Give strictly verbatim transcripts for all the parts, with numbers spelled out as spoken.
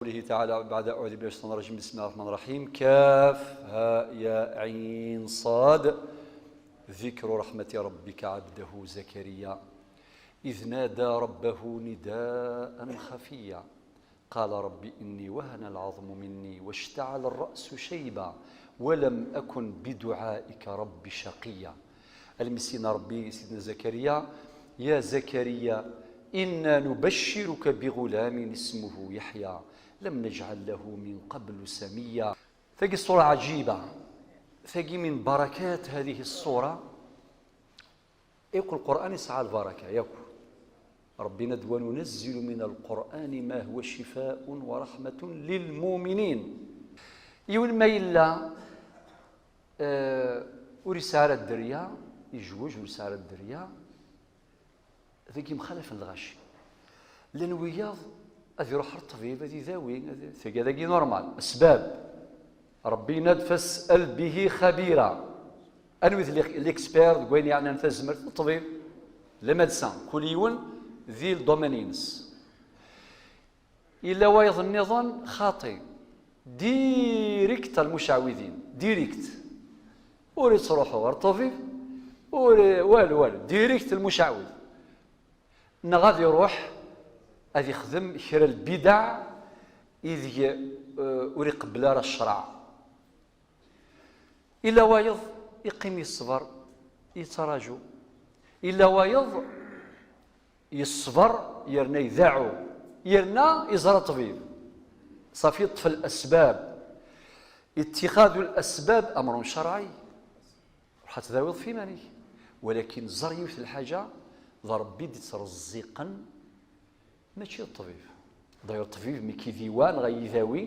الله تعالى بعد أعوذ بالله من الشيطان الرجيم. بسم الله الرحمن الرحيم. كاف ها يا عين صاد. ذكر رحمة ربك عبده زكريا إذ نادى ربه نداء خفيا. قال رب إني وهن العظم مني واشتعل الرأس شيبا ولم أكن بدعائك رب شقيا. المسكين ربي سيدنا زكريا: يا زكريا إنا نبشرك بغلام اسمه يحيى لم نجعل له من قبل سميا. Tagi ṣṣura ɛǧiba. Tagi min barakat hadihi ṣṣura. Yakk Lqur'an yesɛa lbaraka, yakk. Ṛebbi yenna-d: وننزل من القرآن ما هو شفاء ورحمة للمؤمنين. Yiwen ma yella, eh, ur yesɛi ara dderya, yejwej, ur yesɛi ara dderya, dagi mxalafen lɣaci. Llan wiyaḍ ad iruḥ ɣer ṭṭbib, ad idawi, ad, tagi, dagi normal. Asbab. Ṛebbi yenna-d: فاسأل به خبيرا. Anwi d l'ex-, l'expert deg wayen yeɛnan tazmert? Ṭṭbib, le médecin. Kul yiwen di le domaine-ines. Yella wayeḍ nniḍen xaṭi. Direct ar lmucawidin. Direct. Ur yettruḥu ɣer ṭṭbib, ur, walu, walu. Direct lmucawid. Neɣ ad iruḥ ad ixdem kra lbidaɛ ideg, eh, ur iqebbel ara ccreɛ. Illa wayeḍ iqqim yeṣber, yettraǧu. Illa wayeḍ yeṣber yerna ideɛɛu, yerna iẓra ṭṭbib. Ṣafi, yeṭṭef الأسباب. اتخاذ الأسباب أمر شرعي. Ruḥ ad tdawiḍ f iman-ik. Walakin ẓer yiwet n lḥaǧa, d Ṛebbi i d-ittreẓẓiqen, mačči d ṭṭbib. D'ailleurs, ṭṭbib mi k-idiwa neɣ ad yidawi,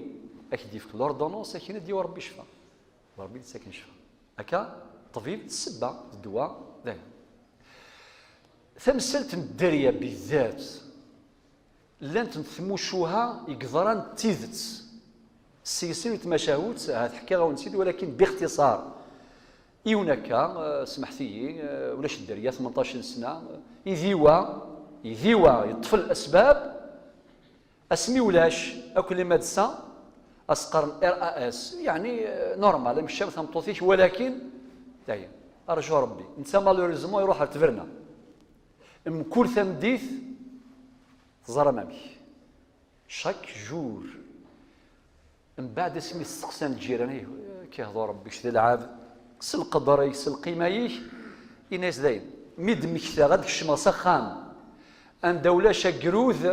ad k-d-yefk l'ordonnance, akken ad d-yawi Ṛebbi ccfa. D Ṛebbi i d-yettaken ccfa. Akka, ṭṭbib d ssebba, d ddwa, d aya. Tamsalt n dderya bidat, llant n tmucuha i yeḍran d tidet. Seg sin n tmacahut, ahat ḥkiɣ-awen-tt-id, walakin bixtiṣar. Yiwen akka, eh, smeḥt-iyi, eh, ulac dderya, tmenṭac n sna, eh, idiwa, idiwa, yeṭṭef lesbab, asmi ulac akk les médecins, as-qqaren R A S, yeɛni, eh, normal, ameccaw tameṭṭut-ik, walakin, dayen, arju Ṛebbi. Netta, malheureusement, iruḥ ar tberna. Mkul tameddit, teẓram amek. Chaque jour. Mbeɛd asmi steqsan lǧiran, "Ay, k-ihḍu Ṛebbi, kečč d lɛebd." S lqedr-ik, s lqima-ik, ini-as dayen. Mi d-mmektaɣ, ad kecmeɣ s axxam. Anda ulac agrud,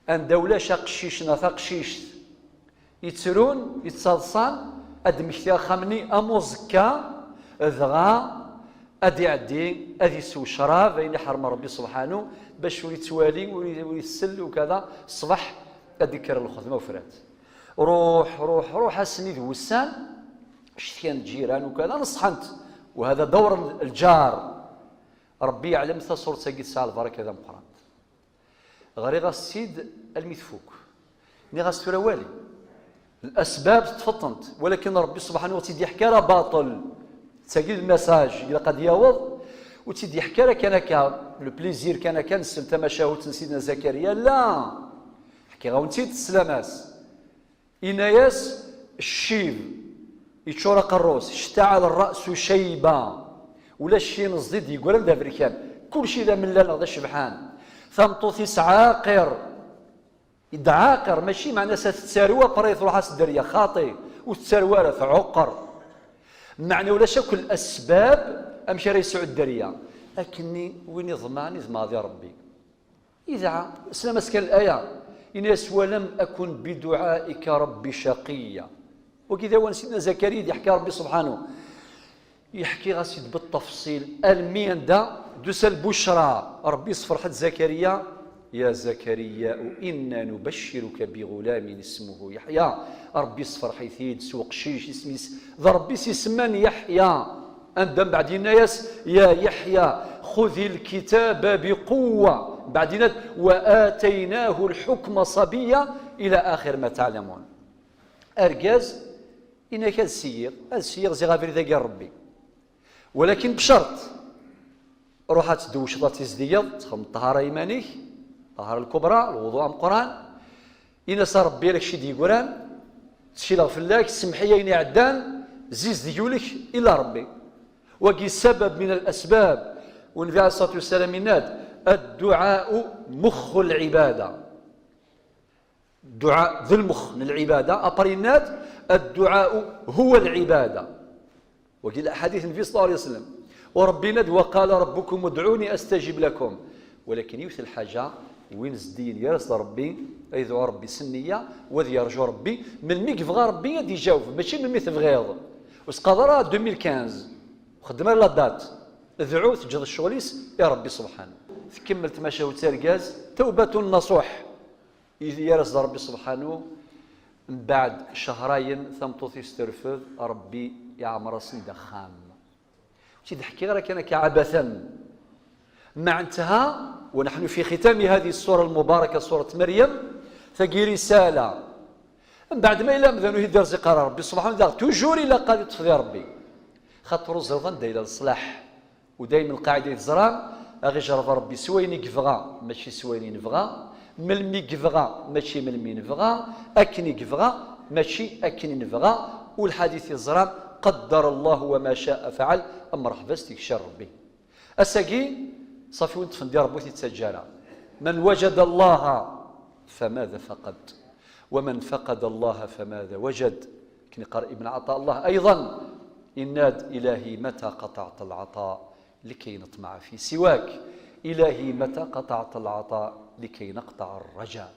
anda ulac aqcic neɣ taqcict yettrun, yettaḍsan, ad d-mmektiɣ axxam-nni am uẓekka, dɣa ad iɛeddi, ad isew ccrab, ayen iḥrem Ṛebbi subḥanu, bac ur yettwali, ur i-, ur isell, ukada, ṣṣbeḥ ad d-tekker lxedma ufrat. Ruḥ, ruḥ, ruḥ, ass-nni d wussan, cetkan lǧiran, ukada, neṣḥen-t. Wahada dawr n lǧar. Ṛebbi yeɛlem taṣurt-agi tesɛa lbaraka d ameqqran. Ɣriɣ-as-tt-id almi tfuk. Nniɣ-as tura wali. Lesbab teṭṭfeḍ-tent, walakin Ṛebbi subḥanahu ur tt-id-yeḥka ara baṭel. D tagi lmasaj ilaq ad yaweḍ, ur tt-id-yeḥka ara kan akka, le plaisir kan akka, nessen tamacahut n Sidna Zakariya, la! Ḥkiɣ-awen-tt-id, teslam-as. Yenna-yas, ccib, yeččur aqerru-s, اشتعل الرأس شيبا. Ulac yineẓdi d-yeggran d aberkan. Kulci d amellal neɣ d acebḥan. Tameṭṭut-is ɛaqir. Yedɛaqir, mačči meɛna-s ad tettarew, après truḥ-as dderya, xaṭi, ur tettarew ara, tɛuqqer. Meɛna ulac akk lesbab amek ara yesɛu dderya. Akkenni win iḍemɛen, iḍmeɛ di Ṛebbi. Idɛa, teslam-as kan laya, yenna-yas, ولم أكن بدعائك رب شقيا. Wagi d awal n Sidna Zakariya i d-yeḥka Ṛebbi subḥanahu. Yeḥki-as-id بالتفصيل, almi anda d-tusa lbucra, Ṛebbi yessefreḥ-d Zakariya, يا زكريا إنا نبشرك بغلام اسمه يحيى. Ṛebbi yessefreḥ-it-id s uqcic, isem-is, d Ṛebbi i s-isemman Yeḥya. Anda mbeɛd yenna-yas, يا يحيى خذ الكتاب بقوة. Mbeɛd yenna-d, وآتيناه الحكم صبيا إلى آخر ما تعلمون. Argaz, yenna-k ad seyyiɣ, ad seyyiɣ, ziɣ abrid-agi n Ṛebbi. Walakin bcert, ruḥ ad tdewceḍ, ad tizdigeḍ, txedmeḍ ṭṭhara iman-ik, ṭṭhara lkubra, lwuḍu ameqqran. Ini-as a Ṛebbi, ala kečč i d-yeggran, ttkileɣ fell-ak, semmeḥ-iyi ayen iɛeddan, zzizdeg ul-ik ila Ṛebbi. Wagi sabab min al-asbab. Wa Nnbi ɛalayhi ṣṣalatu wassalam yenna-d: "Adduɛa'u muxxu l-ɛibada." Dduɛa d lmux n lɛibada, après yenna-d: "Adduɛa'u huwa l-ɛibada." Wagi laḥadit n Nnbi ṣella Llahu ɛalayhi wa sallam. U Ṛebbi yenna-d: "Wa qala ṛebbukum udɛuni astajib lakum." Walakin yiwet n lḥaǧa, win zeddigen gar-as d Ṛebbi, ad yedɛu Ṛebbi s nniya, u ad yerǧu Ṛebbi, melmi yebɣa Ṛebbi ad d-iǧaweb, mačči melmi tebɣiḍ. Ur s-qqar ara deux mille quinze, xeddem ara la date, dɛu, teǧǧeḍ ccɣel-is i Ṛebbi subḥanu. Tkemmel tmacahut argaz, tawbatun nasuḥ. Gar-as d Ṛebbi subḥanu, mbeɛd cehrayen tameṭṭut-is terfed, Ṛebbi iɛemmer-asen-d axxam. Ur tt-id-ḥkiɣ ara kan akka ɛabatan. Meɛnetha, wa naḥnu fi xitami hadihi ṣṣura lmubaraka, ṣurat Maryam, tagi risala. Mbeɛd ma yella amdan ur t-id-irziq ara Ṛebbi subḥanu, daɣ toujours ilaq ad iṭṭef di Ṛebbi. Xaṭer ur ẓriḍ anda yella leṣlaḥ. U dayem lqaɛida i teẓram, ad ɣ-ijerreb Ṛebbi s wayen i yebɣa, mačči s wayen i nebɣa, melmi i yebɣa, mačči melmi i nebɣa, akken i yebɣa, mačči akken i nebɣa, u lḥadit i teẓram: "Qaddara Llahu wa ma ca'a faɛal", a mreḥba s tikci n Ṛebbi. Ass-agi, ṣafi win ṭṭfen di Ṛebbi ur t-ittaǧǧa ara. "Man wajada Llaha famada faqad, wa man faqada Llaha famada wajad." Akken iqqar Ibn Ɛaṭa Llah ayḍan, yenna-d: "Ilahi mata qataɛta lɛaṭa likay naṭmaɛ fi siwak, Ilahi mata qataɛta lɛaṭa likay naqtaɛ rraǧa."